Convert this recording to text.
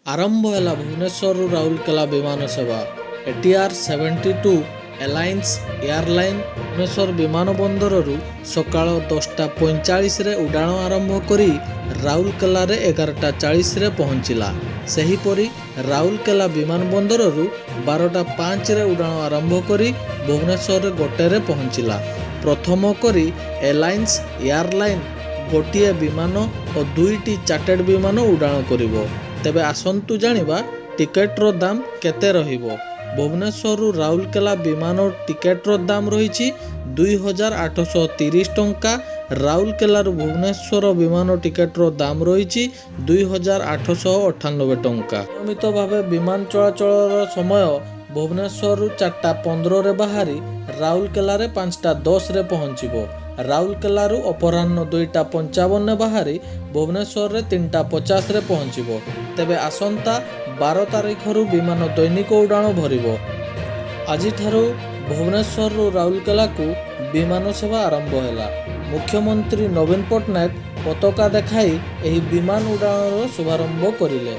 ଆରମ୍ଭ ହେଲା ଭୁବନେଶ୍ୱରରୁ ରାଉରକେଲା ବିମାନ ସେବା। ଏଟିଆର୍ 72 ଏଲାଇନ୍ସ ଏୟାରଲାଇନ୍ ଭୁବନେଶ୍ୱର ବିମାନ ବନ୍ଦରରୁ ସକାଳ 10ଟା 45ରେ ଉଡ଼ାଣ ଆରମ୍ଭ କରି ରାଉରକେଲାରେ 11ଟା 40ରେ ପହଞ୍ଚିଲା। ସେହିପରି ରାଉରକେଲା ବିମାନ ବନ୍ଦରରୁ 12ଟା 5ରେ ଉଡ଼ାଣ ଆରମ୍ଭ କରି ଭୁବନେଶ୍ୱରରେ 1ରେ ପହଞ୍ଚିଲା। ପ୍ରଥମ କରି ଏଲାଇନ୍ସ ଏୟାରଲାଇନ୍ ଗୋଟିଏ ବିମାନ ଓ ଦୁଇଟି ଚାର୍ଟେଡ୍ ବିମାନ ଉଡ଼ାଣ କରିବ। ତେବେ ଆସନ୍ତୁ ଜାଣିବା ଟିକେଟ୍ର ଦାମ କେତେ ରହିବ। ଭୁବନେଶ୍ୱରରୁ ରାଉରକେଲା ବିମାନ ଟିକେଟ୍ର ଦାମ ରହିଛି 2830 ଟଙ୍କା। ରାଉରକେଲାରୁ ଭୁବନେଶ୍ୱର ବିମାନ ଟିକେଟ୍ର ଦାମ ରହିଛି 2898 ଟଙ୍କା। ନିୟମିତ ଭାବେ ବିମାନ ଚଳାଚଳର ସମୟ ଭୁବନେଶ୍ୱରରୁ 4ଟା 15ରେ ବାହାରି ରାଉରକେଲାରେ 5ଟା 10ରେ ପହଞ୍ଚିବ। ରାଉରକେଲାରୁ ଅପରାହ୍ନ 2ଟା 55ରେ ବାହାରି ଭୁବନେଶ୍ୱରରେ 3ଟା 50ରେ ପହଞ୍ଚିବ। ତେବେ ଆସନ୍ତା 12 ତାରିଖରୁ ବିମାନ ଦୈନିକ ଉଡ଼ାଣ ଭରିବ। ଆଜିଠାରୁ ଭୁବନେଶ୍ୱରରୁ ରାଉରକେଲାକୁ ବିମାନ ସେବା ଆରମ୍ଭ ହେଲା। ମୁଖ୍ୟମନ୍ତ୍ରୀ ନବୀନ ପଟ୍ଟନାୟକ ପତାକା ଦେଖାଇ ଏହି ବିମାନ ଉଡ଼ାଣର ଶୁଭାରମ୍ଭ କରିଲେ।